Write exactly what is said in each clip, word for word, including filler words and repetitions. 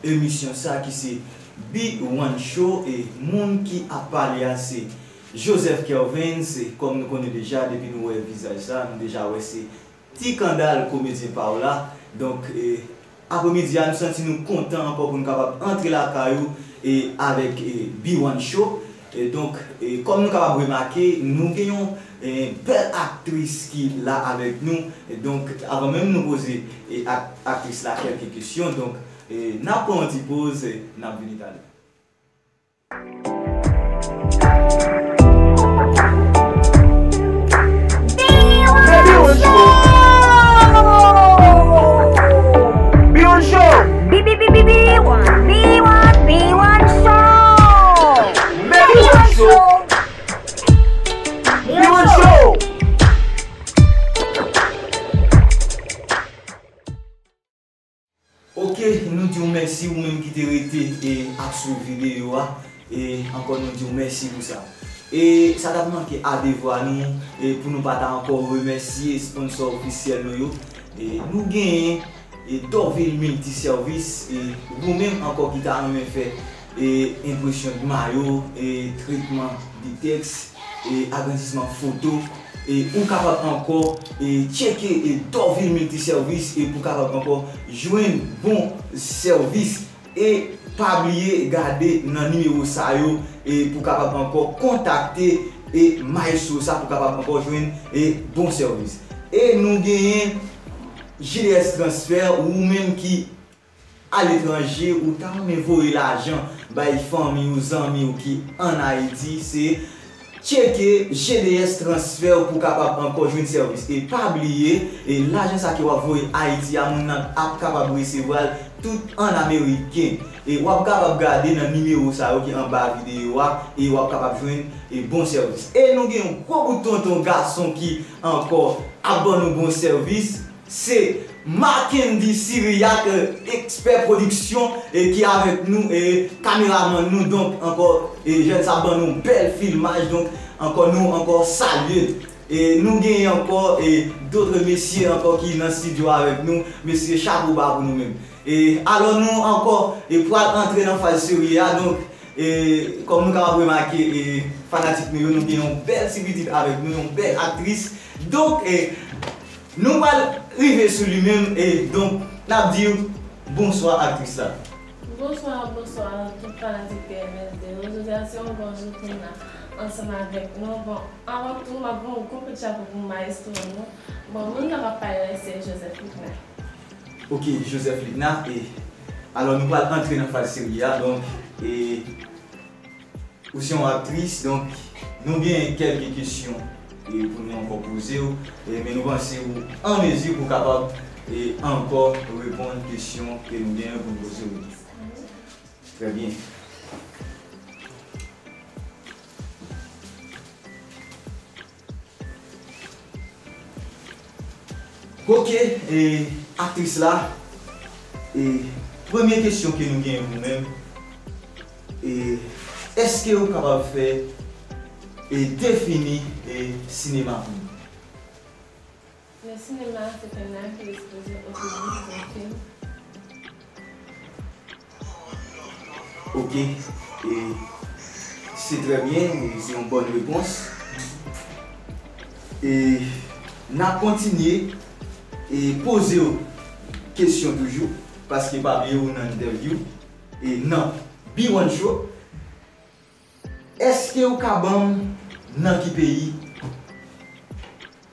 Emisyon sa ki se B one Show, e moun ki ap pale a se Joseph Kervens, e kòm nou konnen deja, depi nou wè vizaj sa, nou deja wè se Ti Kandal, komedyen pa w la. Donk, e, apremidi a, nou santi nou kontan ankò pou nou kapab antre lakay ou, e, avèk, e, B one Show. E donk, e, kòm nou kapab remake, nou gen yon, e, bèl aktris ki la avèk nou. E donk, avan menm nou poze, e, ak-, aktris la kèlke kesyon, donk, e, n ap pran yon ti poz, e, n ap vini talè. B one Show! B one, B one, B one Show! B one Show! B one Show! Ok, nou di w mèsi ou menm ki te rete e ap swiv videyo a. E ankò nou di w mèsi pou sa. E sa t ap manke a devwa nou, e pou nou pa ta ankò remèsye sponsò ofisyèl nou yo. E nou genyen, e Dorville Multiservice, e ou menm ankò ki ta renmen fè, e enpresyon de mayo, e tretman de tèks, e agrandisman foto, e ou kapab ankò, e tcheke, e Dorville Multiservice, e pou kapab ankò jwenn bon sèvis. E pa bliye gade nan nimewo sa yo, e pou kapab ankò kontakte, e maestro sa pou kapab ankò jwenn, e bon sèvis. E nou genyen G D S Transfert, ou menm ki aletranje, ou ta renmen voye lajan bay fanmi w, zanmi w ki ann Ayiti, se tcheke G D S Transfert pou kapab ankò jwenn sèvis. E pa bliye, e lajan sa ke w ap voye Ayiti a, moun nan ap kapab resevwa l tout an ameriken. E w ap kapab gade nan nimewo sa yo ki anba videyo a, e w ap kapab jwenn, e bon sèvis. E nou gen yon gwo bout tonton gason ki ankò ap ban nou bon sèvis. Se Mackendy Cyriaque, ekspè pwodiksyon, e ki avèk nou, e kameramann nou. Donk, ankò, e jèn sa ban nou bèl filmaj. Donk, ankò, nou ankò salye l. E nou genyen ankò, e dòt mesye ankò ki nan estidyo avèk nou. Mesye, chapo ba pou nou menm. E alò, nou ankò, e pral antre nan faz serye a. Donk, e kòm nou kapab remake, e fanatik nou yo, nou gen yon bèl ti pitit avèk nou, yon bèl aktris. Donk, e nou pral rive sou li menm, e donk, n ap di w bonswa aktris la. Bonswa, bonswa tout fanatik P M S D yo. Jodi a se yon bon jou pou n la ansanm avèk nou. Bon, avan tou, m ap voye yon gwo kout chapo pou maestro nou. Bon, moun nan k ap pale la se Joseph Lucna. Ok, Joseph Lucna, e alò nou pral antre nan faz serye a, donk, e ou se yon aktris, donk nou gen kèlke kesyon, e pou nou ankò poze w, e men nou panse ou an mezi pou kapab, e ankò reponn kesyon ke nou gen pou nou poze w. Trè byen. Ok, e aktris la, e premye kesyon ke nou genyen pou menm, e èske ou kapab fè, e defini, e sinema pou nou? Le cinéma, c'est un art qui expose au public un film. Ok, e se trè byen, e se yon bòn repons. E n ap kontinye, e poze w kesyon toujou, paske pa bliye ou nan entèvyou, e nan B one Show. Èske ou ka ban m nan ki peyi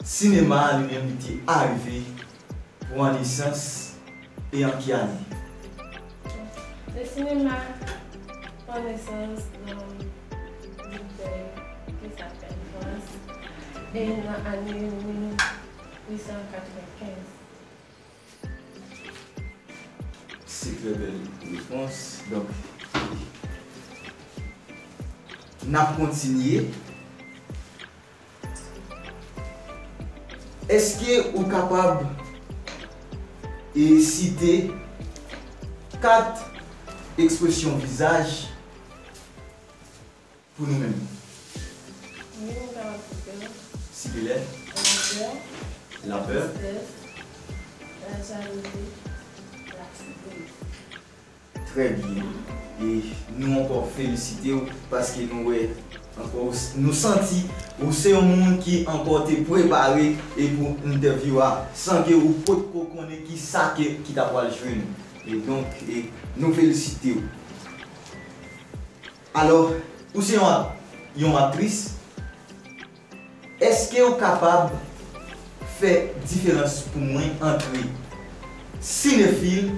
sinema a li menm li te arive, pran nesans, e an ki ane? Le cinéma pran nesans nan, li fè ki sa fè Frans, e nan ane mil uit san katrevenkenz. Se trè bèl repons. Donk, n ap kontinye. Èske ou kapab, e, site kat ekspresyon vizaj pou nou menm? Wi, mwen kapab site l. Site lè? Lapè. Lapè. Tristès. Lajalouzi. Latristiz. Trè byen. E nou ankò felisite w paske nou wè ankò, nou santi ou se yon moun ki ankò te prepare e pou entèvyou a san ke ou potko konnen ki sa ke, ki ta pral jwenn ou. E donk, e nou felisite w. Alò, ou se yon, yon aktris, èske ou kapab fè diferans pou mwen antre sinefil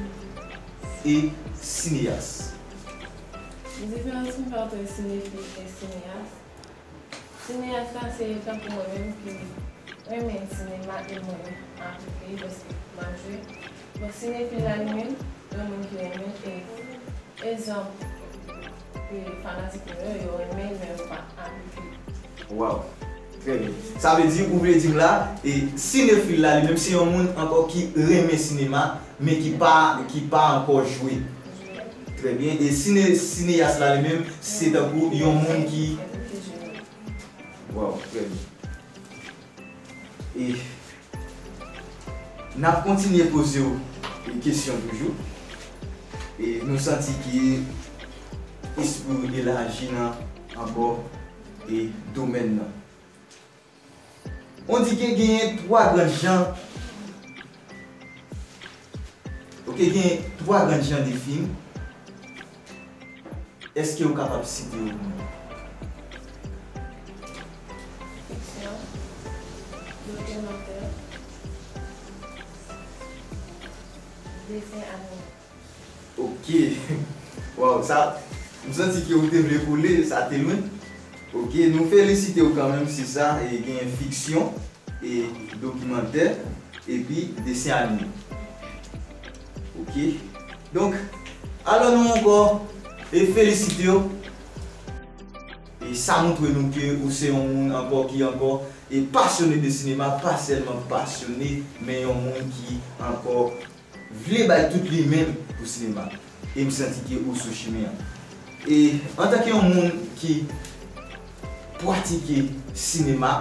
e sineyas? Diferans pou mwen antre sinefil e sineyas. Sineyas la se tankou mwen menm ki renmen sinema e mwen aplike l paske m ap jwe. Bon, sinefil la li menm, yon moun ki renmen e egzanp, e fanatik mwen yo, yo renmen l men yo pa aplike l. Waw, trè byen. Sa vle di, ou vle di m la, e sinefil la li menm se yon moun ankò ki renmen sinema, men ki pa, ki pa ankò jwe. Trè byen. E sine, sineyas la li menm, se tankou yon moun ki... Waw, trè byen. E n ap kontinye poze w kesyon toujou. E nou santi ke espri w elaji nan ankò e domèn nan. On di ke genyen twa gran jan, oke, genyen twa gran jan de fim. Èske ou kapab site yo pou mwen? Fiksyon, dokimantè, desen anime. Oke. Waw, sa, m santi ke ou te vle kole, sa te lwen. Oke, nou felisite w kanmenm, se sa, e genyen fiksyon, e dokimantè, epi desen anime. Oke. Donk, alò nou ankò, e felisite w. E sa montre nou ke ou se yon moun ankò ki ankò e pasyone de sinema, pa sèlman pasyone, men yon moun ki ankò vle bay tout li menm pou sinema. E m santi ke ou sou chimen an. E antanke yon moun ki pratike sinema,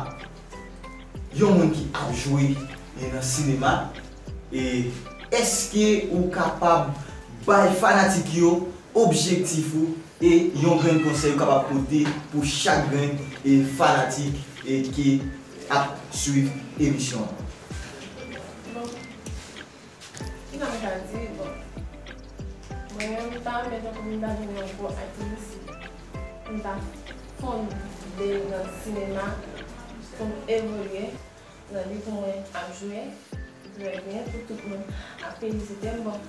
yon moun ki ap jwe nan sinema, e èske ou kapab bay fanatik yo objektif ou e yon grenn konsèy ou kapab pote pou chak grenn e fanatik e ki ap swiv emisyon an? Bon, kisa m ka di? Bon, mwen menm, m ta renmen tankou m ta vin yon gwo aktris, m ta fonde nan sinema pou m evolye nan li pou mwen ap jwe trè byen, pou tout moun ap felisite m. Bon,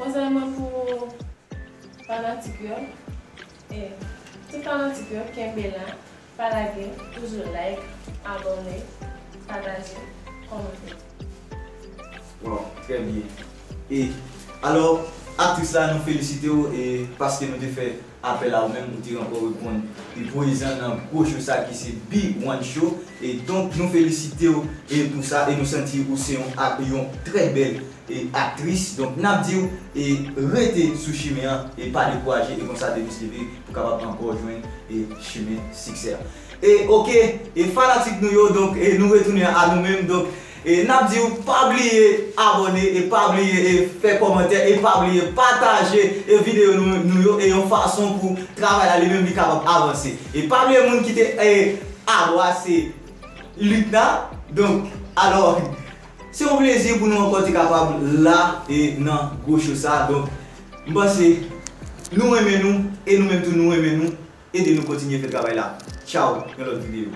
konsèy mwen pou fanatik yo, e tout fanatik yo, kenbe la, pa lage, toujou like, abòne, pataje, kòmante. Waw, trè byen. E alò, aktris la, nou felisite w e paske nou te fè apèl a ou menm, ou te ankò reponn. Li prezan nan gwo show sa ki se Big One Show. E donk, nou felisite w e pou sa, e nou santi ou se yon ak-, yon trè bèl e aktris. Donk, n ap di w e rete sou chimen an e pa dekouraje, e konsa Denis T V pou kapab ankò jwenn e chimen siksè a. E oke, e fanatik nou yo, donk, e nou retounen a nou menm, donk, e n ap di w pa bliye abòne, e pa bliye e fè kòmantè, e pa bliye pataje e videyo nou, nou yo, e yon fason pou travay la li menm li kapab avanse. E pa bliye moun ki te, e, abò a se Lucna. Donk, alò, se yon plezi pou nou ankò te kapab la e nan gwo show sa. Donk, m panse nou renmen nou e nou menm tou nou renmen nou. Ede nou kontinye fè travay la. Tchaw, yon lòt videyo.